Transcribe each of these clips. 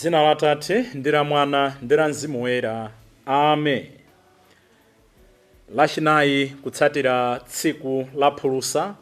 Dzina la Tate ndi la Mwana ndi la Mzimu Woyera. Amen. Lachinayi kutsatira tsiku la phulusa,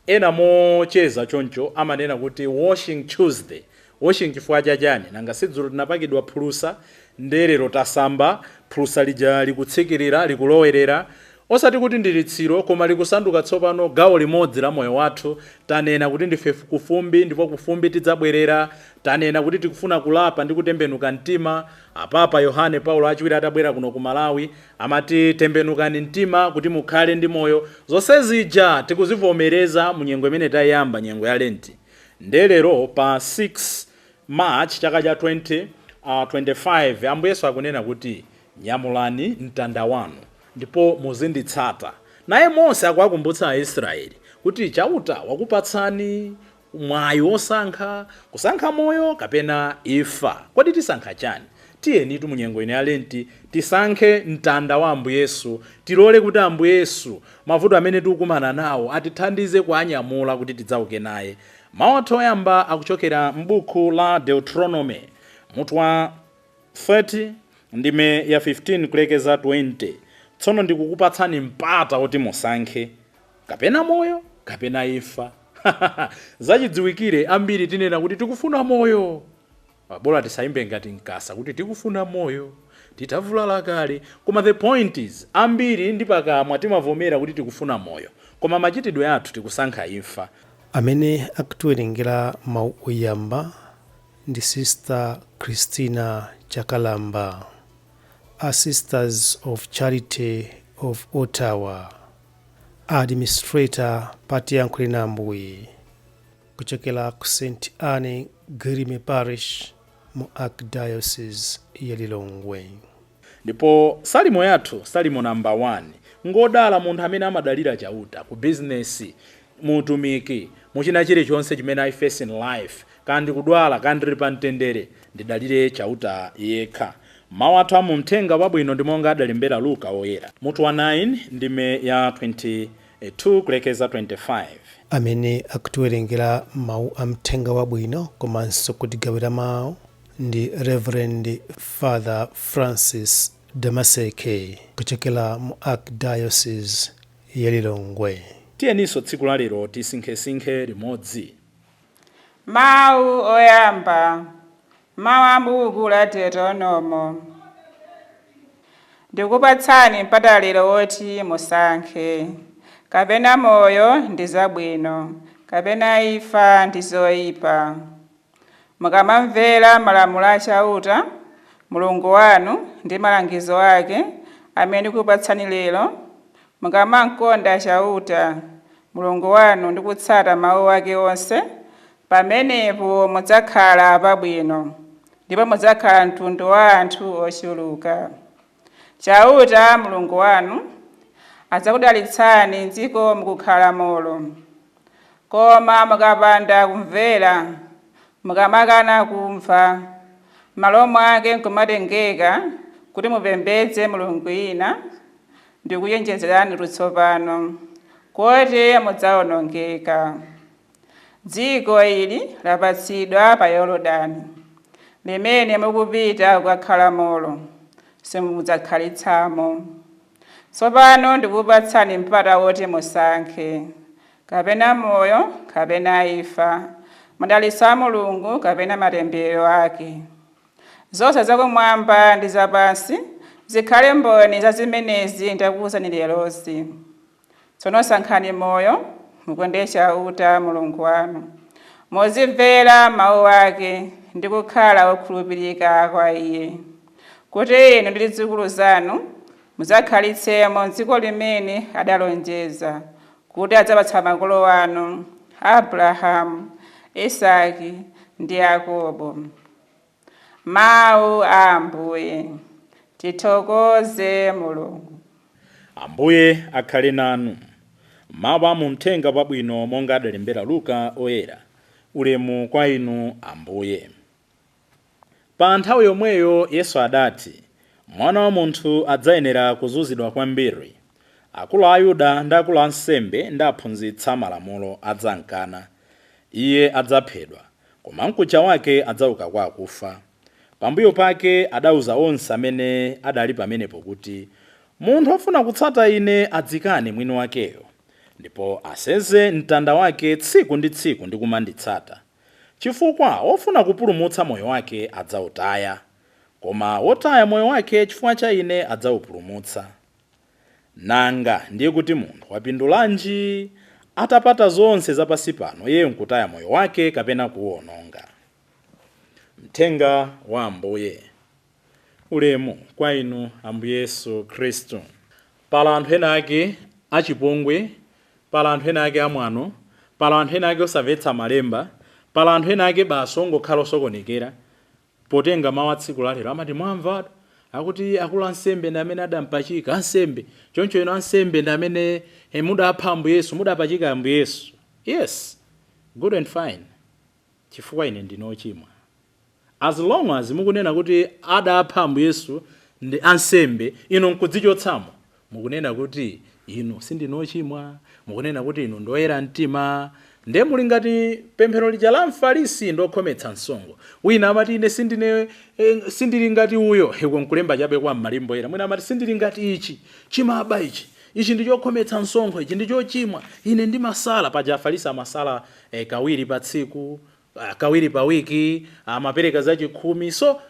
ena mocheza choncho amanena kuti Washing Tuesday. Washing chifukwa chachani? Nanga sidzulo tinapakidwa phulusa, nde lero tasamba, phulusa lija likutsikirira, likulowerera. Osati kuti ndi litsiro, koma likusanduka tsopano gawo limodzi la moyo wathu. Tanena kuti ndife kufumbi ndipo kufumbi tidzabwerera. Tanena kuti tikufuna kulapa ndi kutembenuka mtima. Apapa Yohane Paulo achiwiri atabwera kuno ku Malawi amati tembenukani mtima kuti mukhale ndi moyo. Zonse zija tikuzivomereza mu nyengo imene tayamba, nyengo ya Lenti. Nde lero pa 6 March chaka cha 2025, Ambuye Yesu akunena kuti nyamulani mtanda wanu ndipo muzinditsata. Naye Mose akuwakumbutsa Aisraeli kuti Chauta wakupatsani mwayi wosankha, kusankha moyo kapena imfa. Kodi tisankha chani? Tiyenitu mu nyengo ino ya Lenti tisankhe mtanda wa Ambuye Yesu. Tilole kuti Ambuye Yesu mavuto amene tikukumana nawo atithandize kuanyamula kuti tidzauke naye. Mawu athu oyamba akuchokera m'buku la Deuteronomy mutu wa 30 ndime ya 15 kulekeza 20. Tsono ndikukupatsani mpata woti musankhe kapena moyo kapena imfa. Zachidziwikire ambiri tinena kuti tikufuna moyo. Bola tisayimbe ngati Mkasa kuti tikufuna moyo titavulala kale, koma the point is ambiri ndi pakamwa timavomera kuti tikufuna moyo, koma machitidwe athu tikusankha imfa. Amene akutiwerengera mawu oyamba ndi Sister Christina Chakalamba a Sisters of Charity of Ottawa, administrator pa Tiyankhule na Ambuye, kuchokera ku St Anne Guillaume Parish mu Archdiocese ya Lilongwe. Ndipo salimo yathu, salimo namba 1, ngodala munthu amene amadalira Chauta ku bizinesi, muutumiki, muchina chilichonse chimene I face in life, kandi kudwala kandi ndili pa mtendere, ndidalire Chauta yekha. Mawu athu a mu Mthenga Wabwino ndi monga adalembera Luka Woyera, mutu wa 9 ndime ya 22 kulekeza 25. Amene akutiwerengera mawu a Mthenga Wabwino komanso kutigawira mawu ndi Reverend Father Francis Damaseke kuchokera mu Archdiocese ya Lilongwe. Tiyeninso tsiku la lero tisinkhesinkhe limodzi. Mawu oyamba, mawu a buku la Deuteronomo. Ndikupatsani mpata lero woti musankhe, kapena moyo ndi zabwino, kapena imfa ndi zoyipa. Mukamamvera malamulo a Chauta Mulungu wanu ndi malangizo ake amene ndikupatsani lero, mukamamkonda Chauta Mulungu wanu ndi kutsata mawu ake onse, pamenepo mudzakhala pabwino ndipo mudzakhala mtundu wa anthu ochuluka. Chauta Mulungu wanu adzakudalitsani m'dziko mukukhalamolo. Koma mukapanda kumvera, mukamakana kumva, m'malo mwake nkumatengeka kuti mupembedze milungu ina, ndikuchenjezerani tsopano kuti mudzawonongeka. Dziko ili lapatsidwa pa Yorodani, limene mukupita kukakhalamolo, simudzakhalitsapo. Tsopano ndikupatsani mpata woti musankhe, kapena moyo kapena imfa, madalitso a Mulungu kapena matemberero ake. Zonse zakumwamba ndi zapansi zikhale mboni za zimenezi ndakuwuzani lerozi. Tsono sankhani moyo, mukonde Chauta Mulungu wanu, muzimvera mawu ake ndi kukhala wokhulupirika kwa Iye, kuti inu ndi zidzukulu zanu mudzakhalitsemo m'dziko limene adalonjeza kuti adzapatsa makolo anu Abrahamu, Isake ndi Yakobo. Mawu a Ambuye. Tithokoze Mulungu. Ambuye akhale nanu. Mawu a mu Mthenga Wabwino monga adalembera Luka Oyera. Ulemu kwa inu Ambuye. Pa nthawi yomweyo Yesu adati, Mwana wa munthu adzayenera kuzunzidwa kwambiri. Akulu a Ayuda ndi akulu a ansembe ndi aphunzitsi amalamulo adzamkana. Iye adzaphedwa, koma mkucha wake adzauka kwa akufa. Pambuyo pake adauza onse amene adali pamenepo kuti, munthu wofuna kutsata ine adzikane mwini wakeyo, ndipo asenze mtanda wake tsiku ndi tsiku ndi kumanditsata. Chifukwa wofuna kupulumutsa moyo wake adzawutaya, koma wotaya moyo wake chifukwa cha ine adzawupulumutsa. Nanga ndiye kuti munthu wapindulanji atapata zonse zapasi pano, iye nkutaya moyo wake kapena kuwononga? Mthenga wa Ambuye. Ulemu kwa inu Ambuye Yesu Khristu. Pala anthu ena ake achipongwe, pala anthu ena ake amwano, pala anthu ena ake osamvetsa malemba, pala anthu ena ake basi ongokhala osokonekera. Potenga mawu a tsiku lalero amati, mwamva akuti akulu ansembe ndi amene adampachika ansembe, choncho ino ansembe ndi amene mudapha Ambuye Yesu, mudapachika Ambuye Yesu. Yes, good and fine, chifukwa ine ndine ochimwa. As long as mukunena kuti adapha Ambuye Yesu ndi ansembe, inu nkudzichotsamo, mukunena kuti inu sindinu ochimwa, mukunena kuti inu ndoyera mtima. Ndiye muli ngati pemphero lija la Mfarisi ndokhometsa msonkho. Wina amati, ine sindine sindili ngati uyo, iko nkulemba chabe kwa mmalimbo era. Mwina amati, sindili ngati ichi chimaba, ichi ichi ndi chokhometsa msonkho, ichi ndi chochimwa, ine ndimasala. Paja Afarisi amasala kawiri pa tsiku, kawiri pa wiki, amapereka zachikhumi. So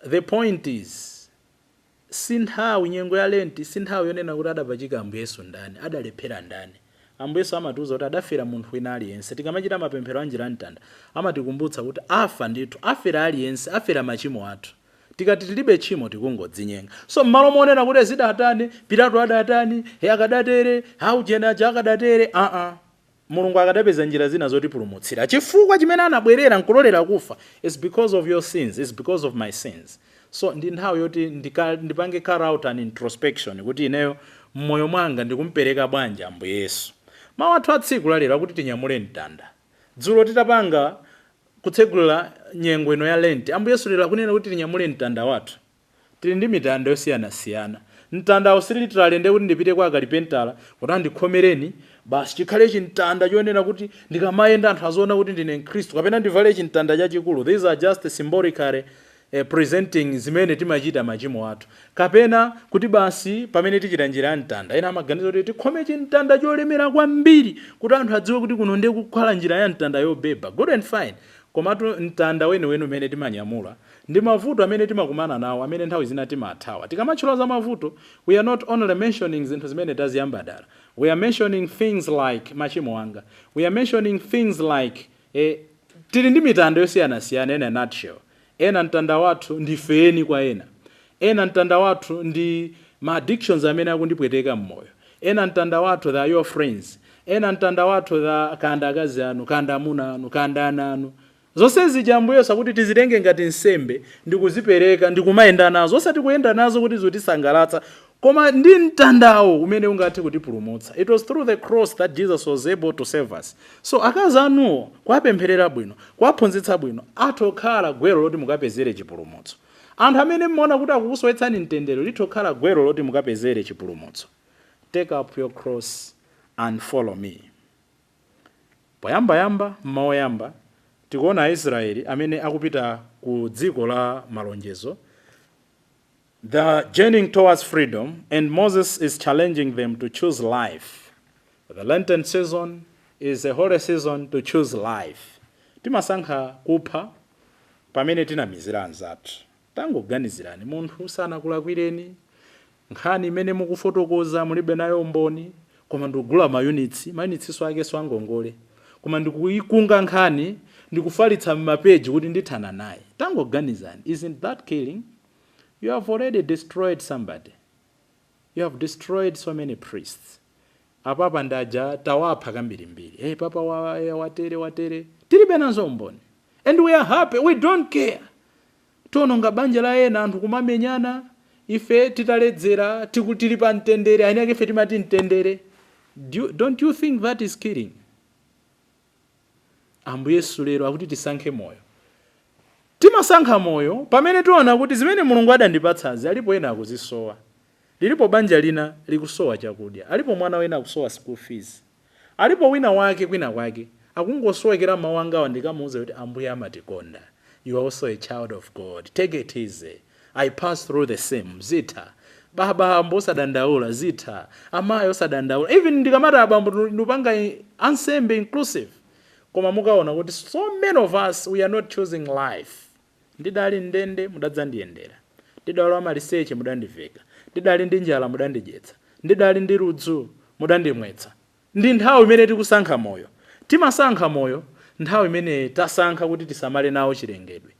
the point is, si nthawi, nyengo ya Lenti si nthawi yonena kuti adapachika Ambuye Yesu ndani, adalephera ndani. Ambuye Yesu amatiuza kuti adafera munthu wina aliyense. Tikamachita mapemphero a njira ya mtanda, amatikumbutsa kuti afa ndithu, afera aliyense, afera machimo athu. Tikati tilibe tchimo, tikungodzinyenga. So m'malo monena kuti zidatani, Pilato adatani, he akadatere, aujenaja akadatere, aa, Mulungu akadapeza njira zina zotipulumutsira. Chifukwa chimene anabwerera nkulolera kufa is because of your sins, is because of my sins. So ndi nthawi yoti ndipange carry out an introspection kuti ineyo mmoyo mwanga ndikumpereka bwanji Ambuye Yesu. Mawu athu a tsiku lalero akuti tinyamule mtanda. Dzulo titapanga kutsegulira nyengo ino ya Lenti, Ambuye Yesu lero akunena kuti tinyamule mtanda wathu. Tili ndi mitanda yosiyanasiyana. Mtandawo si literally ndiye kuti ndipite kwa akalipentala kuti andikhomereni basi chikhale chimtanda chonena kuti ndikamayenda anthu aziona kuti ndine Mkhristu, kapena ndivale chimtanda chachikulu. These are just symbolically presenting zimene timachita, machimo athu. Kapena kuti basi pamene tichita njira ya mtanda, ena amaganiza kuti tikhome chimtanda cholemera kwambiri kuti anthu adziwe kuti kuno ndiye kukhala njira ya mtanda yobeba. Good and fine, komatu mtanda weniweni umene timanyamula ndi mavuto amene timakumana nawo, amene nthawi zina timathawa. Tikamatchula za mavuto, we are not only mentioning zinthu zimene taziyamba dala. We are mentioning things like machimo anga, we are mentioning things like tili ndi mitanda yosiyanasiyana. In a nutshell, ena mtanda wathu ndi feni kwa ena, ena mtanda wathu ndi ma addictions amene akundipweteka mmoyo, ena mtanda wathu they are your friends, ena mtanda wathu the kanda akazi anu, kanda amuna anu, kanda ana anu. Zonse zija Ambuye Yesu akuti tizitenge ngati nsembe ndikuzipereka ndikumayenda nazo, osati kuyenda nazo kuti zitisangalatsa, koma ndi mtandawo umene ungathe kutipulumutsa. It was through the cross that Jesus was able to save us. So akazi anuwo, kuwapempherera bwino, kuwaphunzitsa bwino, atokhala gwero loti mukapezere chipulumutso. Anthu amene mmaona kuti akukusowetsani mtendere, litokhala gwero loti mukapezere chipulumutso. Take up your cross and follow me. Poyambayamba, mmawa oyamba, tikuona Aisraeli amene akupita ku dziko la malonjezo, the journeying towards freedom, and Moses is challenging them to choose life. The Lenten season is a holy season to choose life. Timasankha kupha pamene tinamizira anzathu. Tangoganizirani, munthu sanakulakwireni, nkhani imene mukufotokoza mulibe nayo umboni, koma ndikugula ma units, ma units akenso angongole, koma ndikuikunga nkhani, ndikufalitsa m'mapeji kuti ndithana naye. Tangoganizani, isn't that killing? You have already destroyed somebody. You have destroyed so many priests. Apapa ndaja tawapha kambirimbiri. Hey, papa watere watere, tilibe nazo umboni and we are happy, we don't care. Tiononga banja la ena, anthu kumamenyana, ife titaledzera, tili pa mtendere. Aini ake ife timati mtendere. Don't you think that is killing? Ambuye Yesu lero akuti tisankhe moyo. Timasankha moyo pamene tiona kuti zimene Mulungu adandipatsazi alipo ena akuzisowa. Lilipo banja lina likusowa chakudya, alipo mwana wina akusowa school fees, alipo wina wake kwina kwake akungosowekera mawu angawa ndikamuuza kuti Ambuye amatikonda. You are also a child of God. Take it easy. I pass through the same. Zitha. Baba osadandaula, zitha. Amayi osadandaula. Even ndikamati abambo, ndipanga ansembe inclusive. Koma mukaona kuti so many of us, we are not choosing life. Ndidali ndende, mudadzandiyendera. Ndidali wamaliseche, mudandiveka. Ndidali ndi njala, mudandidyetsa. Ndidali ndi ludzu, mudandimwetsa. Ndi nthawi imene tikusankha moyo. Timasankha moyo nthawi imene tasankha kuti tisamale nawo chilengedwe.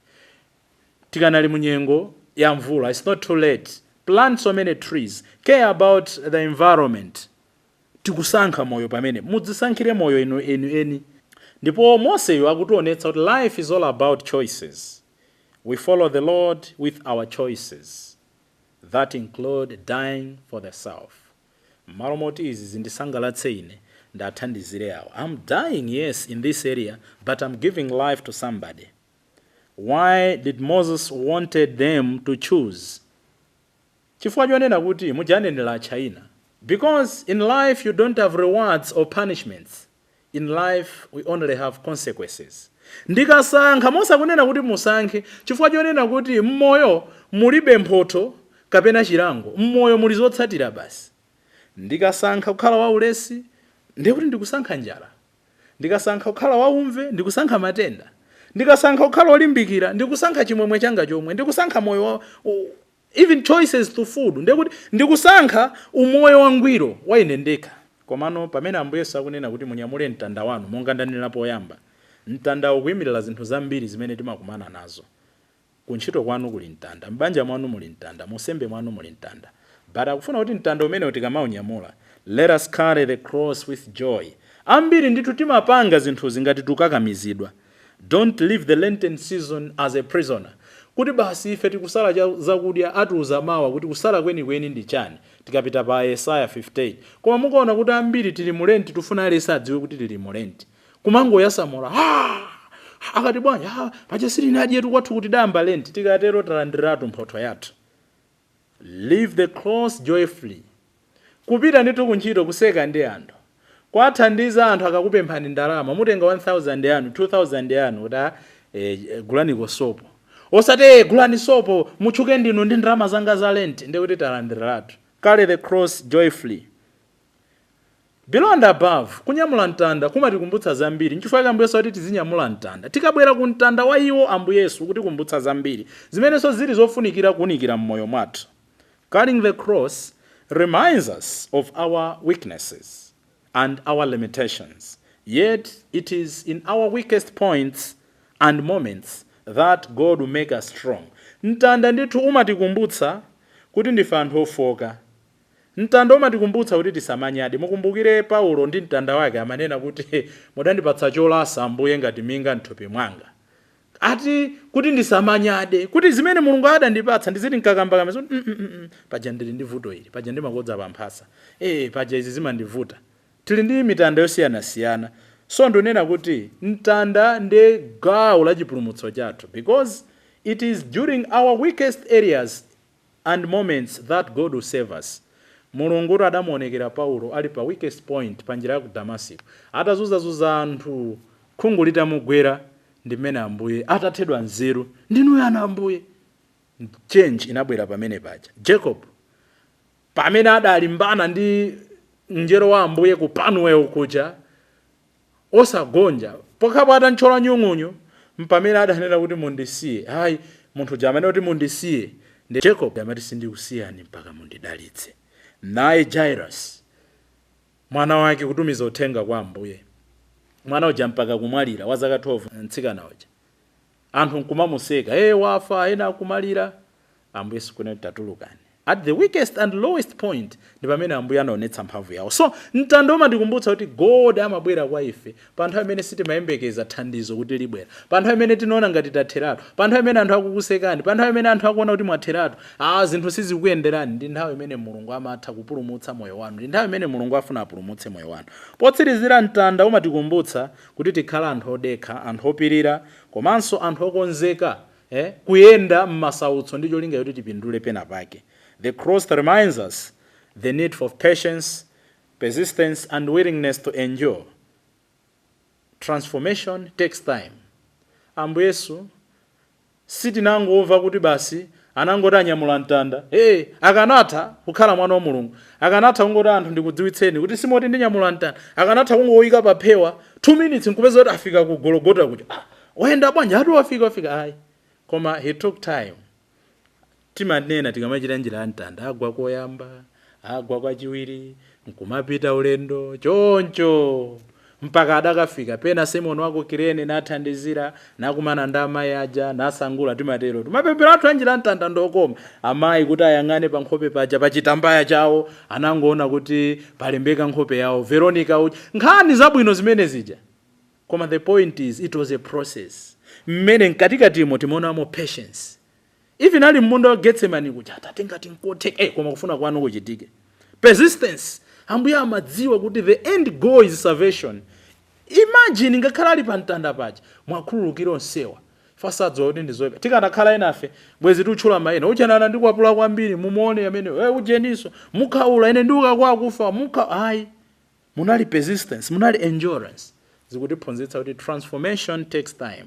Tikanali munyengo ya mvula, it's not too late. Plant so many trees, care about the environment. Tikusankha moyo pamene mudzisankhire moyo inu enu eni. Ndipo Moseyo akutionetsa kuti life is all about choices. We follow the Lord with our choices that include dying for the self. M'malo moti izi zindisangalatse ine, ndathandizire awo. I'm dying, yes, in this area, but I'm giving life to somebody. Why did Moses wanted them to choose? Chifukwa chonena kuti mujanenera China, because in life you don't have rewards or punishments. In life we only have consequences. Ndikasankha, mosakunena kuti musankhe, chifukwa chonena kuti mmoyo mulibe mphotho kapena chilango, mmoyo muli zotsatira basi. Ndikasankha kukhala waulesi, ndiye kuti ndikusankha njala. Ndikasankha kukhala waumve, ndikusankha matenda. Ndikasankha kukhala olimbikira, ndikusankha chimwemwe changa chomwe, ndikusankha moyo wa, even choices to food, ndiye kuti ndikusankha umoyo wangwiro wa ine ndekha. Komano pamene Ambuye Yesu akunena kuti munyamule mtanda wanu, monga ndanena poyamba, mtanda ukuyimirira zinthu zambiri zimene timakumana nazo. Kuntchito kwanu kuli mtanda, m'banja mwanu muli mtanda, musembe mwanu muli mtanda. But akufuna kuti mtanda umene tikamaunyamula, let us carry the cross with joy. Ambiri ndithu timapanga zinthuzi ngati tukakamizidwa. Don't live the Lenten season as a prisoner, kuti basi ife tikusala zakudya. Atiuza mawa kuti kusala kwenikweni ndi chani tikapita pa Yesaya 58. Koma mukaona kuti ambiri tili mu Lent, tifuna aliyense adziwe kuti tili mu Lent, kumangoyasamula. Ah, akati bwanji? Ah, paja sitinadyetu kwathu kuti damba Lent. Tikatero talandiratu mphotho yathu. Live the cross joyfully. Kupita ndithu kuntchito, kuseka ndi anthu, kwathandiza anthu. Akakupemphani ndalama, mutenga 1000 yanu, 2000 yanu, kuti ah, gulaniko sopo. Osati "Gulani sopo mutchuke ndinu ndi ndalama zanga za Lent." Ndikuti talandiratu. Carry the cross joyfully. Below and above, kunyamula mtanda kumatikumbutsa zambiri. Nchifukwa chake Ambuye Yesu ati tizinyamula mtanda. Tikabwera ku mtanda wa iwo, Ambuye Yesu kutikumbutsa zambiri zimenenso zili zofunikira kuwunikira m'moyo mwathu. Carrying the cross reminds us of our weaknesses and our limitations, yet it is in our weakest points and moments that God will make us strong. Mtanda ndithu umatikumbutsa kuti ndife anthu ofoka. Mtanda umatikumbutsa kuti tisamanyade. Mukumbukire Paulo ndi mtanda wake, amanena kuti, "Mudandipatsa cholasa, Ambuye, ngati minga mthupi mwanga," ati kuti ndisamanyade, kuti zimene Mulungu adandipatsa ndiziti nkakambakamba, paja ndili ndi vuto ili, paja ndimakodza pamphasa, paja izi zimandivuta. Tili ndi mitanda yosiyanasiyana. So ndinena kuti mtanda ndi gawo la chipulumutso chathu, because it is during our weakest areas and moments that God will save us. Mulungu adamuonekera Paulo ali pa weakest point, pa njira ya ku Damasiko, atazunzazuza anthu, khungu litamugwera, ndi mmene Ambuye atathedwa nzeru, "Ndinu yani, Ambuye?" Change inabwera pamene paja. Jacob, pamene adalimbana ndi mngelo wa Ambuye ku Panuel kuja, osagonja, pokhapo atanthyola nyung'unyu, mpamene adanena kuti, "Mundisiye." Hayi, munthu uja amene kuti, "Mundisiye," ndi Jacob amati, "Sindikusiyani mpaka mundidalitse." Naye Jairus, mwana wake kutumiza uthenga kwa Ambuye, mwana uja mpaka kumwalira, wa zaka 12, mtsikana uja, anthu nkumamuseka, "Hey, wafa," ena akumalira. Ambuye sikunena, "Tatulukani." At the weakest and lowest point ndi pamene Ambuye anaonetsa mphamvu yawo. So mtanda umatikumbutsa kuti God amabwera kwa ife pa nthawi imene sitimayembekeza thandizo kuti libwera, pa nthawi imene tinaona ngati tatheratu, pa nthawi imene anthu akukusekani, pa nthawi imene anthu akuona kuti mwatheratu, ah, zinthu sizikuyenderani. Ndi nthawi imene Mulungu amatha kupulumutsa moyo wanu. Ndi nthawi imene Mulungu afuna apulumutse moyo wanu. Potsirizira, mtanda umatikumbutsa kuti tikhala anthu odekha, anthu opirira, komanso anthu okonzeka kuyenda m'masautso ndi cholinga choti tipindule pena pake. The cross reminds us the need for patience, persistence and willingness to endure. Transformation takes time. Ambuye Yesu Sitinangomva kuti basi anangoti anyamula mtanda. Hey, akanatha kukhala mwana wa Mulungu, akanatha kungoti anthu ndikudziwitseni kuti simoti ndinyamula mtanda, akanatha kungoyika pa phewa 2 minutes nkupeza kuti afika ku Gologota kuja. Ah, wayenda bwanji? Ati wafika, wafika. Ayi, koma he took time. Timanena tikamachita njira ya mtanda, agwa koyamba, agwa kwachiwiri, nkumapita ulendo choncho mpaka adakafika. Pena Simon wako Kirene nathandizira, nakumana ndi amayi aja, nasangula. Timatero timapemphero athu anjira mtanda ndokoma. Amayi kuti ayang'ane pa nkhope paja pa chitambaya chawo, anangoona kuti palembeka nkhope yawo Veronica uja. Nkhani zabwino zimene zija, koma the point is it was a process mmene mkatikatimo timaonamo patience. Even ali munda wa Getsemani kuja, "Atate, ngati nkotheka, koma kufuna kwanu kuchitike." Persistence. Ambuye amadziwa kuti the end goal is salvation. Imagine ngakhala ali pa mtanda paja, "Mwakhululukira onsewa, fasadziwa kuti ndizoyipa." Tikanakhala enafe bwezi tiutchula mayina: "Uchanana ndikwapula kwambiri, mumuone amene, ujeniso mukhaula, ine ndiuka kufa mukha." Ayi, munali persistence, munali endurance. Zikutiphunzitsa kuti transformation takes time.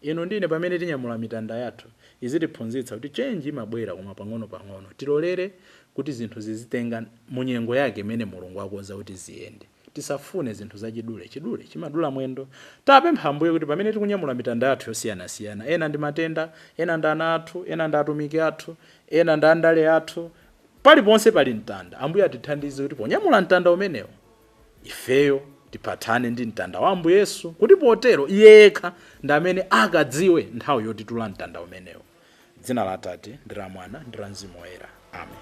Ino ndine pamene tinyamula mitanda yathu, izitiphunzitsa kuti change imabwera koma pang'ono pang'ono. Tilolere kuti zinthu zizitenga munyengo yake imene Mulungu akonza kuti ziyende. Tisafune zinthu zachidule chidule, chimadula mwendo. Tapempha Ambuye kuti pamene tikunyamula mitanda yathu yosiyanasiyana, ena ndi matenda, ena ndi ana athu, ena ndi atumiki athu, ena ndi andale athu, paliponse pali mtanda, Ambuye atithandize kuti ponyamula mtanda umenewo ifeyo tiphatane ndi mtanda wa Ambuye Yesu, kuti potero iye yekha ndi amene akadziwe nthawi yotitula mtanda umenewo. Dzina la Atate ndi la Mwana ndi la Mzimu Woyera, amen.